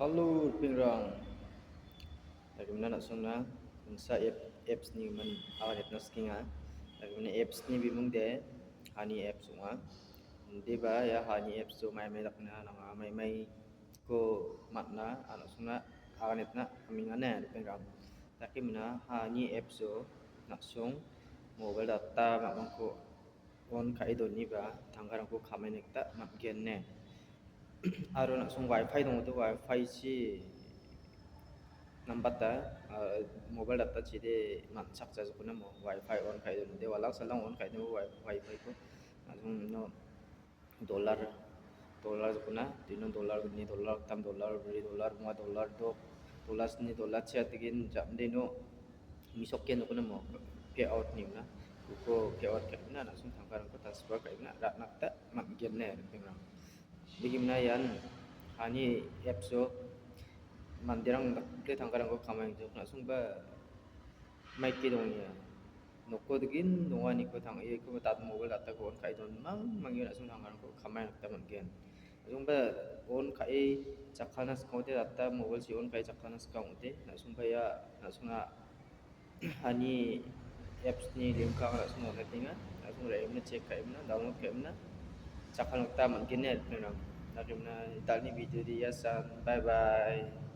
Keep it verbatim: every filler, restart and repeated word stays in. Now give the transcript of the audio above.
Halo, ripengrang. Dakemina na·songna gingsa app, apps-ni gimin aganetna sikenga. Dakemina apps-ni bimung de Honey apps ong·a. Indiba ia Honey apps-o maimai dakna nanga, maimaiko man·na, na·songna aganetna amingane, ripengrang. Dakemina Honey apps-o na·song mobile data mangmangko on ka·e doniba tangkarangko kamaina gita man·gen ine. Aro na·song wifi dongode, wifi-chi nambata, ah, mobile data-chide man·chakjajokona mo, wifi on ka·e donode, walang salang on ka·e donode, wi-, wifi-ko. Na·song no dollar, dollar jokona, dino dollar, gni dollar, gittam dollar, bri dollar, monga dollar, dok dollar, sni dollar, chiatgen jamde no misokken jokona mo, pay out ni mona. Uko pay out ka·e mona, na·song tangkarangko transfer ka·e mona, ra·na gita man·gen ine, ripengrang. Dakemina ian Honey apps-o manderang dakple tangkarangko kamaenga, na·songba maike dongenga. Noko dingin donganiko tang-, eko dat-, mobile data-ko on ka·e donmang mangio na·song tangkarangko kamaina gita man·gen. Na·songba on ka·e jakkalna sika ong·ode, data mobile-chi on ka·e jakkalna sika ong·ode, na·songba ia, na·songa Honey apps-ni link-ko anga na·songna on·atenga. Na·song ra·emna check ka·emna, download ka·emna, jakkalna gita man·gen ine, ripengrang. Dakemina dalni video de iasan. Bye bye.